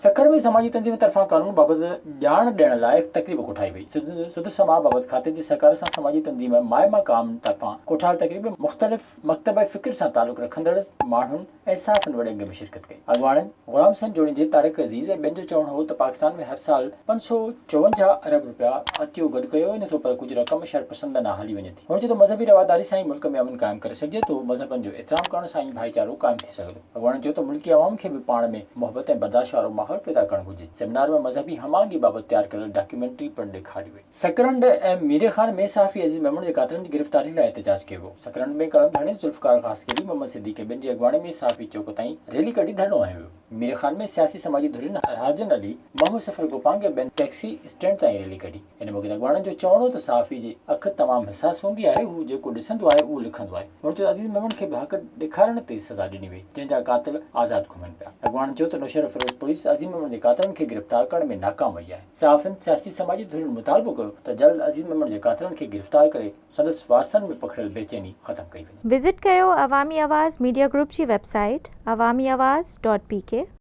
سکر ۾ سماجي تنظيم طرفان قانون بابت ڄاڻ ڏيڻ لاء تقريب ڪوٺائي وئي. سڌ سماء بابت کاتي جي سهڪار سان سماجي تنظيم مائي مقام طرفان ڪوٺايل تقريب ۾ مختلف مڪتبه فڪر سان تعلق رکندڙ ماڻهن ۽ صحافين وڏي انگ ۾ شرڪت ڪئي. اڳواڻن غلام حسين جوڻيجي، طارق عزيز ۽ ٻين جو چوڻ هو ته پاڪستان ۾ هر سال 554 ارب رپيا عطيو گڏ ڪيو وڃي ٿو پر ڪجهه رقم شرپسندن ڏانهن هلي وڃي ٿي. هن چيو ته مذهبي رواداري سان ئي ملڪ ۾ امن قائم ڪري سگهجي ٿو، مذهبن جو احترام ڪرڻ سان ئي ڀائيچارو قائم ٿي سگهي ٿو. اڳواڻن چيو ته ملڪي عوام کي به پاڻ ۾ محبت ۽ برداشت وارو ماحول پيدا ڪرڻ گهرجي. سيمينار ۾ مذهبي هم آهنگي بابت تيار ڪيل ڊاڪيومينٽري پڻ ڏيکاري وئي. سڪرنڊ ۽ ميري خان ۾ صحافي عزيز ميمڻ جي قاتلن جي گرفتاري لاء احتجاج ڪيو ويو. سڪرنڊ ۾ قلم ڌڻي ذوالفقار خاصخيلي، محمد صديق ۽ ٻين جي اڳواڻي ۾ صحافي چوڪ تائين ريلي ڪڍي ڌرڻو هنيو ويو. ميري خان ۾ سياسي سماجي ڌرين حاجن علي، محمد صفر گوپانگ ۽ ٻين ٽيڪسي اسٽينڊ تائين ريلي ڪڍي. ان موقعي تي اڳواڻن جو چوڻ هو ته صحافي جي اک تمام حساس هوندي آهي، هو جيڪو ڏسندو آهي اهو لکندو آهي. هن چيو ته عزيز ميمڻ کي به حق ڏيکارڻ تي سزا ڏني وئي، جنهن جا قاتل آزاد گهمن پيا. اڳواڻن چيو ته نوشهروفيروز پوليس عزيز ميمڻ جي قاتلن کي گرفتار ڪرڻ ۾ ناڪام وئي آهي. صحافين، سياسي سماجي ڌرين مطالبو ڪيو ته جلد عزيز ميمڻ جي قاتلن کي گرفتار ڪري سندس وارثن ۾ پکڙيل بيچيني ختم ڪئي وڃي. وزٽ ڪيو عوامي آواز ميڊيا گروپ جي website Awami Awaz dot P K.